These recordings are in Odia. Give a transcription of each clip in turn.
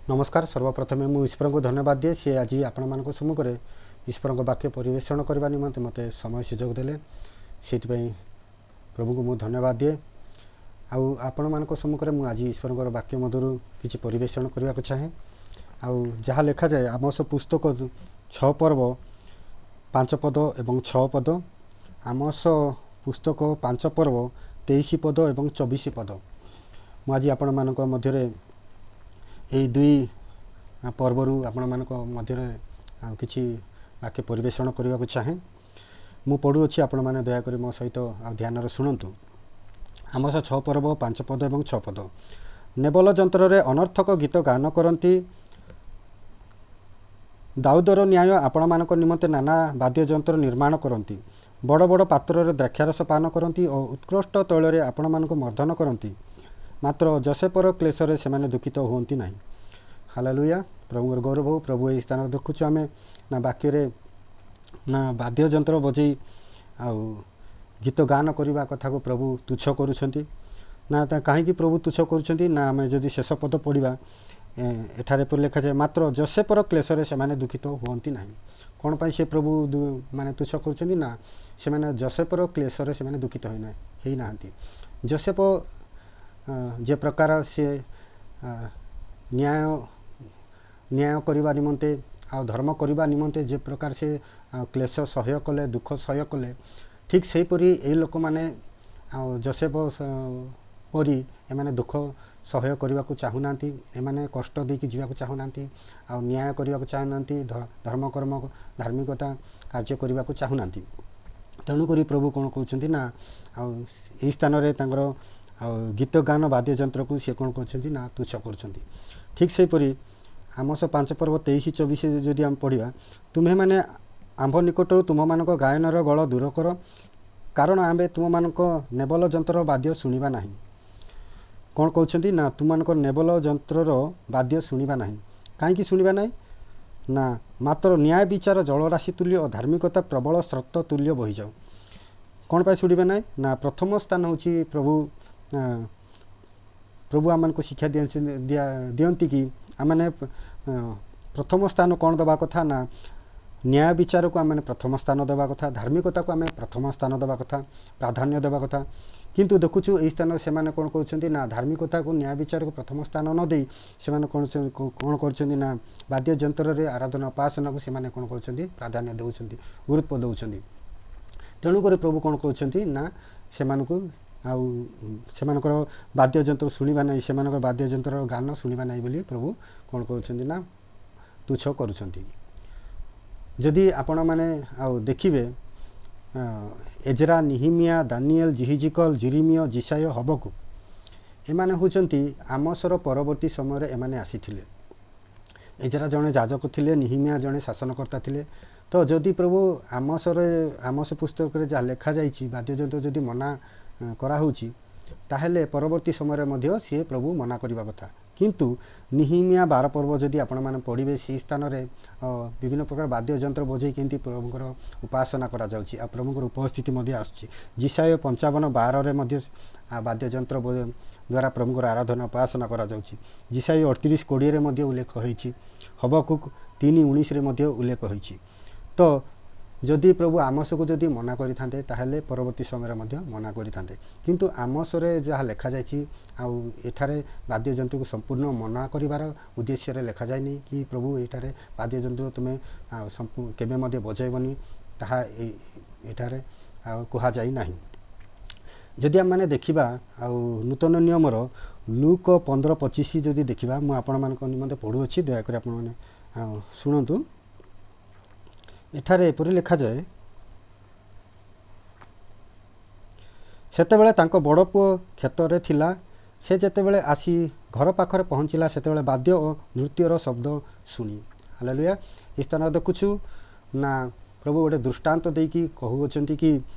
ନମସ୍କାର। ସର୍ବପ୍ରଥମେ ମୁଁ ଈଶ୍ୱରଙ୍କୁ ଧନ୍ୟବାଦ ଦିଏ, ସିଏ ଆଜି ଆପଣମାନଙ୍କ ସମ୍ମୁଖରେ ଈଶ୍ୱରଙ୍କ ବାକ୍ୟ ପରିବେଷଣ କରିବା ନିମନ୍ତେ ମୋତେ ସମୟ ସୁଯୋଗ ଦେଲେ। ସେଇଥିପାଇଁ ପ୍ରଭୁଙ୍କୁ ମୁଁ ଧନ୍ୟବାଦ ଦିଏ। ଆଉ ଆପଣମାନଙ୍କ ସମ୍ମୁଖରେ ମୁଁ ଆଜି ଈଶ୍ୱରଙ୍କର ବାକ୍ୟ ମଧ୍ୟରୁ କିଛି ପରିବେଷଣ କରିବାକୁ ଚାହେଁ। ଆଉ ଯାହା ଲେଖାଯାଏ ଆମୋଷ ପୁସ୍ତକ 6 ପର୍ବ 5 ପଦ ଏବଂ 6 ପଦ, ଆମୋଷ ପୁସ୍ତକ 5 ପର୍ବ 23 ପଦ ଏବଂ 24 ପଦ। ମୁଁ ଆଜି ଆପଣମାନଙ୍କ ମଧ୍ୟରେ ଏଇ ଦୁଇ ପର୍ବରୁ ଆପଣମାନଙ୍କ ମଧ୍ୟରେ ଆଉ କିଛି ବାକ୍ୟ ପରିବେଷଣ କରିବାକୁ ଚାହେଁ। ମୁଁ ପଢ଼ୁଅଛି, ଆପଣମାନେ ଦୟାକରି ମୋ ସହିତ ଆଉ ଧ୍ୟାନରେ ଶୁଣନ୍ତୁ। ଆମୋଷ 6 ପର୍ବ 5 ପଦ ଏବଂ 6 ପଦ। ନେବଲ ଯନ୍ତ୍ରରେ ଅନର୍ଥକ ଗୀତ ଗାନ କରନ୍ତି, ଦାଉଦର ନ୍ୟାୟ ଆପଣମାନଙ୍କ ନିମନ୍ତେ ନାନା ବାଦ୍ୟଯନ୍ତ୍ର ନିର୍ମାଣ କରନ୍ତି, ବଡ଼ ବଡ଼ ପାତ୍ରରେ ଦ୍ରାକ୍ଷାରସ ପାନ କରନ୍ତି ଓ ଉତ୍କୃଷ୍ଟ ତୈଳରେ ଆପଣମାନଙ୍କୁ ମର୍ଦ୍ଦନ କରନ୍ତି, ମାତ୍ର ଯୋସେଫର କ୍ଲେଶରେ ସେମାନେ ଦୁଃଖିତ ହୁଅନ୍ତି ନାହିଁ। ହାଲେଲୁୟା, ପ୍ରଭୁଙ୍କର ଗୌରବ ହଉ। ପ୍ରଭୁ ଏହି ସ୍ଥାନରେ ଦେଖୁଛୁ ଆମେ ନା ବାକ୍ୟରେ ନା ବାଦ୍ୟଯନ୍ତ୍ର ବଜେଇ ଆଉ ଗୀତ ଗାନ କରିବା କଥାକୁ ପ୍ରଭୁ ତୁଚ୍ଛ କରୁଛନ୍ତି। ନା ତା କାହିଁକି ପ୍ରଭୁ ତୁଚ୍ଛ କରୁଛନ୍ତି ନା ଆମେ ଯଦି ଶେଷ ପଦ ପଢ଼ିବା, ଏଠାରେ ଏପରି ଲେଖାଯାଏ, ମାତ୍ର ଯୋସେଫର କ୍ଲେଶରେ ସେମାନେ ଦୁଃଖିତ ହୁଅନ୍ତି ନାହିଁ। କ'ଣ ପାଇଁ ସେ ପ୍ରଭୁ ମାନେ ତୁଚ୍ଛ କରୁଛନ୍ତି ନା ସେମାନେ ଯୋସେଫର କ୍ଲେଶରେ ସେମାନେ ଦୁଃଖିତ ହେଇନାହାନ୍ତି। ଯୋସେଫ ଯେ ପ୍ରକାର ସେ ନ୍ୟାୟ କରିବା ନିମନ୍ତେ ଆଉ ଧର୍ମ କରିବା ନିମନ୍ତେ ଯେ ପ୍ରକାର ସେ କ୍ଲେଶ ସହ୍ୟ କଲେ, ଦୁଃଖ ସହ୍ୟ କଲେ, ଠିକ୍ ସେହିପରି ଏଇ ଲୋକମାନେ ଆଉ ଯୋସେଫ ପରି ଏମାନେ ଦୁଃଖ ସହ୍ୟ କରିବାକୁ ଚାହୁଁନାହାନ୍ତି, ଏମାନେ କଷ୍ଟ ଦେଇକି ଯିବାକୁ ଚାହୁଁନାହାନ୍ତି, ଆଉ ନ୍ୟାୟ କରିବାକୁ ଚାହୁଁନାହାନ୍ତି, ଧର୍ମକର୍ମ ଧାର୍ମିକତା କାର୍ଯ୍ୟ କରିବାକୁ ଚାହୁଁନାହାନ୍ତି। ତେଣୁକରି ପ୍ରଭୁ କ'ଣ କହୁଛନ୍ତି ନା ଆଉ ଏଇ ସ୍ଥାନରେ ତାଙ୍କର ଆଉ ଗୀତ ଗାନ ବାଦ୍ୟଯନ୍ତ୍ରକୁ ସିଏ କ'ଣ କରୁଛନ୍ତି ନା ତୁଚ୍ଛ କରୁଛନ୍ତି। ଠିକ୍ ସେହିପରି ଆମୋଷ 5 ପର୍ବ 23 24 ଯଦି ଆମେ ପଢ଼ିବା, ତୁମ୍ଭେମାନେ ଆମ୍ଭ ନିକଟରୁ ତୁମମାନଙ୍କ ଗାୟନର ଗଳ ଦୂର କର, କାରଣ ଆମ୍ଭେ ତୁମମାନଙ୍କ ନେବଲ ଯନ୍ତ୍ରର ବାଦ୍ୟ ଶୁଣିବା ନାହିଁ। କ'ଣ କହୁଛନ୍ତି ନା ତୁମମାନଙ୍କ ନେବଲ ଯନ୍ତ୍ରର ବାଦ୍ୟ ଶୁଣିବା ନାହିଁ। କାହିଁକି ଶୁଣିବା ନାହିଁ ନା ମାତ୍ର ନ୍ୟାୟ ବିଚାର ଜଳରାଶି ତୁଲ୍ୟ ଓ ଧାର୍ମିକତା ପ୍ରବଳ ସ୍ରୋତ ତୁଲ୍ୟ ବହିଯାଉ। କ'ଣ ପାଇଁ ଶୁଣିବା ନାହିଁ ନା ପ୍ରଥମ ସ୍ଥାନ ହେଉଛି ପ୍ରଭୁ ଆମମାନଙ୍କୁ ଶିକ୍ଷା ଦିଅନ୍ତି କି ଆମମାନେ ପ୍ରଥମ ସ୍ଥାନ କ'ଣ ଦେବା କଥା ନା ନ୍ୟାୟ ବିଚାରକୁ ଆମମାନେ ପ୍ରଥମ ସ୍ଥାନ ଦେବା କଥା, ଧାର୍ମିକତାକୁ ଆମେ ପ୍ରଥମ ସ୍ଥାନ ଦେବା କଥା, ପ୍ରାଧାନ୍ୟ ଦେବା କଥା। କିନ୍ତୁ ଦେଖୁଛୁ ଏହି ସ୍ଥାନରେ ସେମାନେ କ'ଣ କରୁଛନ୍ତି ନା ଧାର୍ମିକତାକୁ ନ୍ୟାୟ ବିଚାରକୁ ପ୍ରଥମ ସ୍ଥାନ ନ ଦେଇ ସେମାନେ କ'ଣ କରୁଛନ୍ତି ନା ବାଦ୍ୟଯନ୍ତ୍ରରେ ଆରାଧନା ଉପାସନାକୁ ସେମାନେ କ'ଣ କରୁଛନ୍ତି, ପ୍ରାଧାନ୍ୟ ଦେଉଛନ୍ତି, ଗୁରୁତ୍ୱ ଦେଉଛନ୍ତି। ତେଣୁକରି ପ୍ରଭୁ କ'ଣ କରୁଛନ୍ତି ନା ସେମାନଙ୍କୁ ଆଉ ସେମାନଙ୍କର ବାଦ୍ୟଯନ୍ତ୍ର ଶୁଣିବା ନାହିଁ, ସେମାନଙ୍କର ବାଦ୍ୟଯନ୍ତ୍ରର ଗାନ ଶୁଣିବା ନାହିଁ ବୋଲି ପ୍ରଭୁ କ'ଣ କରୁଛନ୍ତି ନା ତୁଚ୍ଛ କରୁଛନ୍ତି। ଯଦି ଆପଣମାନେ ଆଉ ଦେଖିବେ, ଏଜରା, ନିହିମିଆ, ଦାନିଏଲ, ଜିହିଜିକଲ, ଜିରିମିୟ, ଯିଶାଇୟ, ହବକୁକ ଏମାନେ ହେଉଛନ୍ତି ଆମୋଷର ପରବର୍ତ୍ତୀ ସମୟରେ ଏମାନେ ଆସିଥିଲେ। ଏଜରା ଜଣେ ଯାଜକ ଥିଲେ, ନିହିମିଆ ଜଣେ ଶାସନକର୍ତ୍ତା ଥିଲେ। ତ ଯଦି ପ୍ରଭୁ ଆମୋଷ ପୁସ୍ତକରେ ଯାହା ଲେଖାଯାଇଛି ବାଦ୍ୟଯନ୍ତ୍ର ଯଦି ମନା କରାହେଉଛି, ତାହେଲେ ପରବର୍ତ୍ତୀ ସମୟରେ ମଧ୍ୟ ସିଏ ପ୍ରଭୁ ମନା କରିବା କଥା। କିନ୍ତୁ ନିହିମିଆ 12 ପର୍ବ ଯଦି ଆପଣମାନେ ପଢ଼ିବେ, ସେହି ସ୍ଥାନରେ ବିଭିନ୍ନ ପ୍ରକାର ବାଦ୍ୟଯନ୍ତ୍ର ବଜେଇ କେମିତି ପ୍ରଭୁଙ୍କର ଉପାସନା କରାଯାଉଛି ଆଉ ପ୍ରଭୁଙ୍କର ଉପସ୍ଥିତି ମଧ୍ୟ ଆସୁଛି। ଯିଶାଇୟ 55:12 ମଧ୍ୟ ବାଦ୍ୟଯନ୍ତ୍ର ଦ୍ୱାରା ପ୍ରଭୁଙ୍କର ଆରାଧନା ଉପାସନା କରାଯାଉଛି। ଯିଶାଇୟ 38:20 ମଧ୍ୟ ଉଲ୍ଲେଖ ହୋଇଛି, ହବକୁକ 3:19 ମଧ୍ୟ ଉଲ୍ଲେଖ ହୋଇଛି। ତ ଯଦି ପ୍ରଭୁ ଆମୋଷକୁ ଯଦି ମନା କରିଥାନ୍ତେ ତାହେଲେ ପରବର୍ତ୍ତୀ ସମୟରେ ମଧ୍ୟ ମନା କରିଥାନ୍ତେ। କିନ୍ତୁ ଆମୋଷରେ ଯାହା ଲେଖାଯାଇଛି ଆଉ ଏଠାରେ ବାଦ୍ୟଯନ୍ତ୍ରକୁ ସମ୍ପୂର୍ଣ୍ଣ ମନା କରିବାର ଉଦ୍ଦେଶ୍ୟରେ ଲେଖାଯାଇନି କି ପ୍ରଭୁ ଏଠାରେ ବାଦ୍ୟଯନ୍ତ୍ର ତୁମେ କେବେ ମଧ୍ୟ ବଜାଇବନି, ତାହା ଏଠାରେ ଆଉ କୁହାଯାଇ ନାହିଁ। ଯଦି ଆମେମାନେ ଦେଖିବା ଆଉ ନୂତନ ନିୟମର ଲୁକ 15:25 ଯଦି ଦେଖିବା, ମୁଁ ଆପଣମାନଙ୍କ ନିମନ୍ତେ ପଢ଼ୁଅଛି, ଦୟାକରି ଆପଣମାନେ ଆଉ ଶୁଣନ୍ତୁ। ଏଠାରେ ଏପରି ଲେଖାଯାଏ, ସେତେବେଳେ ତାଙ୍କ ବଡ଼ ପୁଅ କ୍ଷେତରେ ଥିଲା, ସେ ଯେତେବେଳେ ଆସି ଘର ପାଖରେ ପହଞ୍ଚିଲା ସେତେବେଳେ ବାଦ୍ୟ ଓ ନୃତ୍ୟର ଶବ୍ଦ ଶୁଣି। ହାଲେଲୁୟା। ଏହି ସ୍ଥାନରେ ଦେଖୁଛୁ ନା ପ୍ରଭୁ ଗୋଟେ ଦୃଷ୍ଟାନ୍ତ ଦେଇକି କହୁଅଛନ୍ତି କି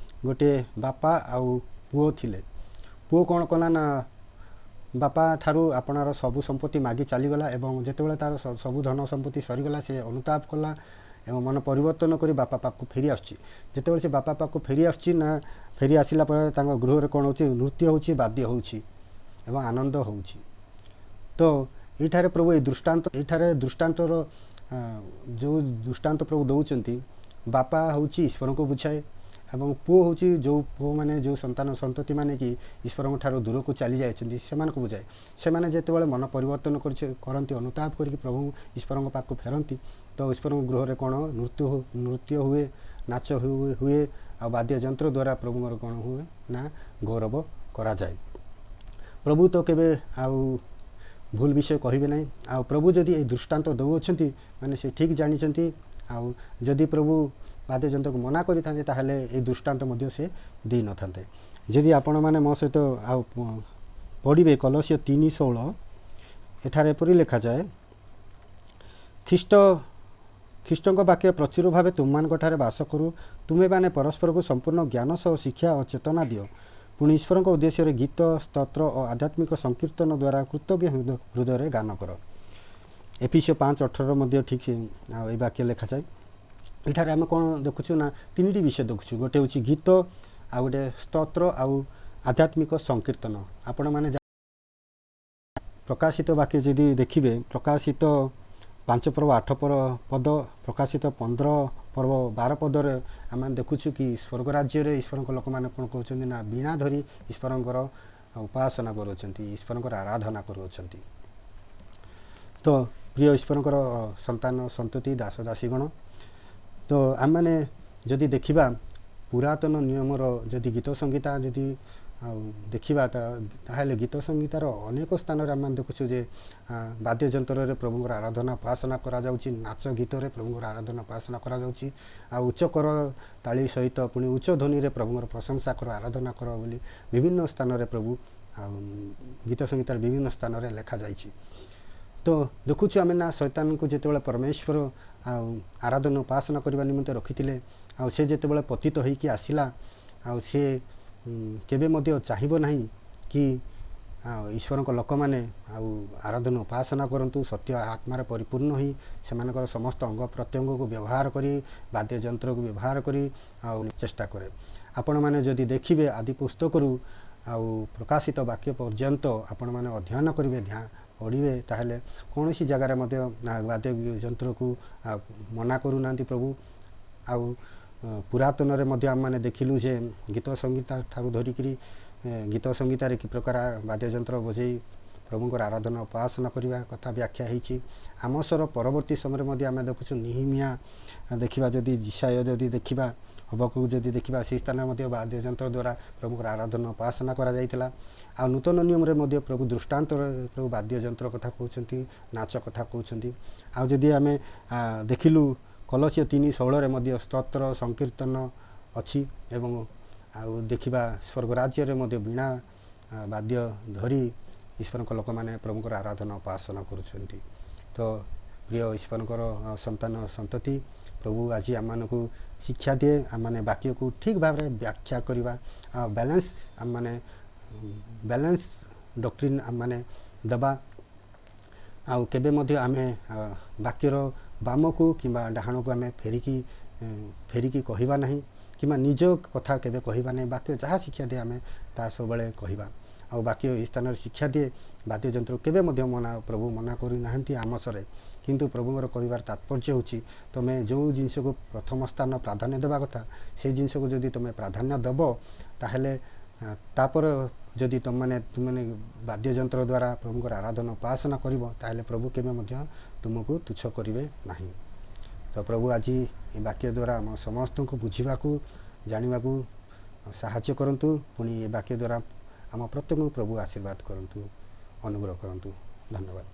ଗୋଟିଏ ବାପା ଆଉ ପୁଅ ଥିଲେ। ପୁଅ କ'ଣ କଲା ନା ବାପା ଠାରୁ ଆପଣାର ସବୁ ସମ୍ପତ୍ତି ମାଗି ଚାଲିଗଲା ଏବଂ ଯେତେବେଳେ ତାର ସବୁ ଧନ ସମ୍ପତ୍ତି ସରିଗଲା ସେ ଅନୁତାପ କଲା ଏବଂ ମନ ପରିବର୍ତ୍ତନ କରି ବାପା ପାଖକୁ ଫେରି ଆସୁଛି। ଯେତେବେଳେ ସେ ବାପା ପାଖକୁ ଫେରି ଆସୁଛି ନା ଫେରି ଆସିଲା ପରେ ତାଙ୍କ ଗୃହରେ କ'ଣ ହେଉଛି, ନୃତ୍ୟ ହେଉଛି, ବାଦ୍ୟ ହେଉଛି ଏବଂ ଆନନ୍ଦ ହେଉଛି। ତ ଏଇଠାରେ ପ୍ରଭୁ ଏଇ ଦୃଷ୍ଟାନ୍ତ, ଏଇଠାରେ ଦୃଷ୍ଟାନ୍ତର ଯେଉଁ ଦୃଷ୍ଟାନ୍ତ ପ୍ରଭୁ ଦେଉଛନ୍ତି, ବାପା ହେଉଛି ଈଶ୍ୱରଙ୍କୁ ବୁଝାଏ ଏବଂ ପୁଅ ହେଉଛି ଯେଉଁ ପୁଅମାନେ, ଯେଉଁ ସନ୍ତାନ ସନ୍ତତିମାନେ କି ଈଶ୍ୱରଙ୍କ ଠାରୁ ଦୂରକୁ ଚାଲି ଯାଇଛନ୍ତି ସେମାନଙ୍କୁ ବୁଝାଏ। ସେମାନେ ଯେତେବେଳେ ମନ ପରିବର୍ତ୍ତନ କରନ୍ତି, ଅନୁତାପ କରିକି ପ୍ରଭୁ ଈଶ୍ୱରଙ୍କ ପାଖକୁ ଫେରନ୍ତି, ତ ଈଶ୍ୱରଙ୍କ ଗୃହରେ କ'ଣ ନୃତ୍ୟ ହୁଏ, ନାଚ ହୁଏ, ଆଉ ବାଦ୍ୟଯନ୍ତ୍ର ଦ୍ୱାରା ପ୍ରଭୁଙ୍କର କ'ଣ ହୁଏ ନା ଗୌରବ କରାଯାଏ। ପ୍ରଭୁ ତ କେବେ ଆଉ ଭୁଲ ବିଷୟ କହିବେ ନାହିଁ। ଆଉ ପ୍ରଭୁ ଯଦି ଏଇ ଦୃଷ୍ଟାନ୍ତ ଦେଉଅଛନ୍ତି ମାନେ ସେ ଠିକ୍ ଜାଣିଛନ୍ତି। ଆଉ ଯଦି ପ୍ରଭୁ ବାଦ୍ୟଯନ୍ତ୍ରକୁ ମନା କରିଥାନ୍ତେ ତାହେଲେ ଏଇ ଦୃଷ୍ଟାନ୍ତ ମଧ୍ୟ ସେ ଦେଇନଥାନ୍ତେ। ଯଦି ଆପଣମାନେ ମୋ ସହିତ ଆଉ ପଢ଼ିବେ କଲସୀୟ 3:16, ଏଠାରେ ଏପରି ଲେଖାଯାଏ, ଖ୍ରୀଷ୍ଟଙ୍କ ବାକ୍ୟ ପ୍ରଚୁର ଭାବେ ତୁମମାନଙ୍କ ଠାରେ ବାସ କରୁ, ତୁମେମାନେ ପରସ୍ପରକୁ ସମ୍ପୂର୍ଣ୍ଣ ଜ୍ଞାନ ସହ ଶିକ୍ଷା ଓ ଚେତନା ଦିଅ। ପୁଣି ଈଶ୍ୱରଙ୍କ ଉଦ୍ଦେଶ୍ୟରେ ଗୀତ, ସ୍ତୋତ୍ର ଓ ଆଧ୍ୟାତ୍ମିକ ସଂକୀର୍ତ୍ତନ ଦ୍ୱାରା କୃତଜ୍ଞ ହୃଦୟରେ ଗାନ କର। ଏଫିସୀୟ 5:18 ମଧ୍ୟ ଠିକ୍ ଆଉ ଏଇ ବାକ୍ୟ ଲେଖାଯାଏ। ଏଠାରେ ଆମେ କ'ଣ ଦେଖୁଛୁ ନା ତିନିଟି ବିଷୟ ଦେଖୁଛୁ। ଗୋଟେ ହେଉଛି ଗୀତ, ଆଉ ଗୋଟେ ସ୍ତୋତ୍ର, ଆଉ ଆଧ୍ୟାତ୍ମିକ ସଂକୀର୍ତ୍ତନ। ଆପଣମାନେ ପ୍ରକାଶିତ ବାକ୍ୟ ଯଦି ଦେଖିବେ, ପ୍ରକାଶିତ 5 ପର୍ବ 8 ପଦ, ପ୍ରକାଶିତ 15 ପର୍ବ 12 ପଦରେ ଆମେ ଦେଖୁଛୁ କି ସ୍ୱର୍ଗ ରାଜ୍ୟରେ ଈଶ୍ୱରଙ୍କ ଲୋକମାନେ କ'ଣ କହୁଛନ୍ତି ନା ବୀଣା ଧରି ଈଶ୍ୱରଙ୍କର ଉପାସନା କରୁଅଛନ୍ତି, ଈଶ୍ୱରଙ୍କର ଆରାଧନା କରୁଅଛନ୍ତି। ତ ପ୍ରିୟ ଈଶ୍ୱରଙ୍କର ସନ୍ତାନ ସନ୍ତତି, ଦାସ ଦାସୀଗଣ, ତ ଆମେମାନେ ଯଦି ଦେଖିବା ପୁରାତନ ନିୟମର ଯଦି ଗୀତ ସଂହିତା ଯଦି ଆଉ ଦେଖିବା ତାହେଲେ ଗୀତ ସଂହିତାର ଅନେକ ସ୍ଥାନରେ ଆମେମାନେ ଦେଖୁଛୁ ଯେ ବାଦ୍ୟଯନ୍ତ୍ରରେ ପ୍ରଭୁଙ୍କର ଆରାଧନା ଉପାସନା କରାଯାଉଛି, ନାଚ ଗୀତରେ ପ୍ରଭୁଙ୍କର ଆରାଧନା ଉପାସନା କରାଯାଉଛି, ଆଉ ଉଚ୍ଚ କର ତାଳି ସହିତ ପୁଣି ଉଚ୍ଚ ଧ୍ୱନିରେ ପ୍ରଭୁଙ୍କର ପ୍ରଶଂସା କର, ଆରାଧନା କର ବୋଲି ବିଭିନ୍ନ ସ୍ଥାନରେ ପ୍ରଭୁ ଆଉ ଗୀତ ସଂହିତାର ବିଭିନ୍ନ ସ୍ଥାନରେ ଲେଖାଯାଇଛି। ତ ଦେଖୁଛୁ ଆମେ ନା ଶୈତାନଙ୍କୁ ଯେତେବେଳେ ପରମେଶ୍ୱର ଆଉ ଆରାଧନା ଉପାସନା କରିବା ନିମନ୍ତେ ରଖିଥିଲେ, ଆଉ ସେ ଯେତେବେଳେ ପତିତ ହୋଇକି ଆସିଲା, ଆଉ ସେ କେବେ ମଧ୍ୟ ଚାହିଁବ ନାହିଁ କି ଆଉ ଈଶ୍ୱରଙ୍କ ଲୋକମାନେ ଆଉ ଆରାଧନା ଉପାସନା କରନ୍ତୁ, ସତ୍ୟ ଆତ୍ମାରେ ପରିପୂର୍ଣ୍ଣ ହୋଇ ସେମାନଙ୍କର ସମସ୍ତ ଅଙ୍ଗ ପ୍ରତ୍ୟଙ୍ଗକୁ ବ୍ୟବହାର କରି, ବାଦ୍ୟଯନ୍ତ୍ରକୁ ବ୍ୟବହାର କରି ଆଉ ଚେଷ୍ଟା କରେ। ଆପଣମାନେ ଯଦି ଦେଖିବେ ଆଦି ପୁସ୍ତକରୁ ଆଉ ପ୍ରକାଶିତ ବାକ୍ୟ ପର୍ଯ୍ୟନ୍ତ ଆପଣମାନେ ଅଧ୍ୟୟନ କରିବେ, ଧ୍ୟାନ ପଢ଼ିବେ, ତାହେଲେ କୌଣସି ଜାଗାରେ ମଧ୍ୟ ବାଦ୍ୟଯନ୍ତ୍ରକୁ ମନା କରୁନାହାନ୍ତି ପ୍ରଭୁ। ଆଉ ପୁରାତନରେ ମଧ୍ୟ ଆମେମାନେ ଦେଖିଲୁ ଯେ ଗୀତ ସଂହିତା ଠାରୁ ଧରିକିରି ଗୀତ ସଂହିତାରେ କି ପ୍ରକାର ବାଦ୍ୟଯନ୍ତ୍ର ବଜେଇ ପ୍ରଭୁଙ୍କର ଆରାଧନା ଉପାସନା କରିବା କଥା ବ୍ୟାଖ୍ୟା ହେଇଛି। ଆମୋସର ପରବର୍ତ୍ତୀ ସମୟରେ ମଧ୍ୟ ଆମେ ଦେଖୁଛୁ ନିହିମିଆ ଦେଖିବା, ଯଦି ଯିଶାଇୟ ଯଦି ଦେଖିବା, ହବକ୍କୁ ଯଦି ଦେଖିବା, ସେହି ସ୍ଥାନରେ ମଧ୍ୟ ବାଦ୍ୟଯନ୍ତ୍ର ଦ୍ୱାରା ପ୍ରଭୁଙ୍କର ଆରାଧନା ଉପାସନା କରାଯାଇଥିଲା। ଆଉ ନୂତନ ନିୟମରେ ମଧ୍ୟ ପ୍ରଭୁ ଦୃଷ୍ଟାନ୍ତରେ ପ୍ରଭୁ ବାଦ୍ୟଯନ୍ତ୍ର କଥା କହୁଛନ୍ତି, ନାଚ କଥା କହୁଛନ୍ତି। ଆଉ ଯଦି ଆମେ ଦେଖିଲୁ କଲସୀୟ 3:16 ମଧ୍ୟ ସ୍ତୋତ୍ର ସଂକୀର୍ତ୍ତନ ଅଛି, ଏବଂ ଆଉ ଦେଖିବା ସ୍ୱର୍ଗ ରାଜ୍ୟରେ ମଧ୍ୟ ବୀଣା ବାଦ୍ୟ ଧରି ଈଶ୍ୱରଙ୍କ ଲୋକମାନେ ପ୍ରଭୁଙ୍କର ଆରାଧନା ଉପାସନା କରୁଛନ୍ତି। ତ ପ୍ରିୟ ଈଶ୍ୱରଙ୍କର ସନ୍ତାନ ସନ୍ତତି, ପ୍ରଭୁ ଆଜି ଆମମାନଙ୍କୁ ଶିକ୍ଷା ଦିଏ ଆମମାନେ ବାକ୍ୟକୁ ଠିକ୍ ଭାବରେ ବ୍ୟାଖ୍ୟା କରିବା, ଆଉ ବାଲାନ୍ସ ଆମମାନେ ବାଲାନ୍ସ ଡକ୍ଟ୍ରିନ୍ ଆମମାନେ ଦେବା। ଆଉ କେବେ ମଧ୍ୟ ଆମେ ବାକ୍ୟର ବାମକୁ କିମ୍ବା ଡାହାଣକୁ ଆମେ ଫେରିକି କହିବା ନାହିଁ, କିମ୍ବା ନିଜ କଥା କେବେ କହିବା ନାହିଁ। ବାକ୍ୟ ଯାହା ଶିକ୍ଷା ଦିଏ ଆମେ ତାହା ସବୁବେଳେ କହିବା। ଆଉ ବାକ୍ୟ ଏହି ସ୍ଥାନରେ ଶିକ୍ଷା ଦିଏ ବାଦ୍ୟଯନ୍ତ୍ର କେବେ ମଧ୍ୟ ପ୍ରଭୁ ମନା କରିନାହାନ୍ତି ଆମସରେ। କିନ୍ତୁ ପ୍ରଭୁଙ୍କର କହିବାର ତାତ୍ପର୍ଯ୍ୟ ହେଉଛି ତୁମେ ଯେଉଁ ଜିନିଷକୁ ପ୍ରଥମ ସ୍ଥାନ ପ୍ରାଧାନ୍ୟ ଦେବା କଥା, ସେଇ ଜିନିଷକୁ ଯଦି ତୁମେ ପ୍ରାଧାନ୍ୟ ଦେବ, ତାହେଲେ ତାପରେ ଯଦି ତୁମେମାନେ ବାଦ୍ୟଯନ୍ତ୍ର ଦ୍ୱାରା ପ୍ରଭୁଙ୍କର ଆରାଧନା ଉପାସନା କରିବ, ତାହେଲେ ପ୍ରଭୁ କେବେ ମଧ୍ୟ ତୁମକୁ ତୁଚ୍ଛ କରିବେ ନାହିଁ। ତ ପ୍ରଭୁ ଆଜି ଏ ବାକ୍ୟ ଦ୍ୱାରା ଆମ ସମସ୍ତଙ୍କୁ ବୁଝିବାକୁ, ଜାଣିବାକୁ ସାହାଯ୍ୟ କରନ୍ତୁ। ପୁଣି ଏ ବାକ୍ୟ ଦ୍ୱାରା ଆମ ପ୍ରତ୍ୟେକଙ୍କୁ ପ୍ରଭୁ ଆଶୀର୍ବାଦ କରନ୍ତୁ, ଅନୁଗ୍ରହ କରନ୍ତୁ। ଧନ୍ୟବାଦ।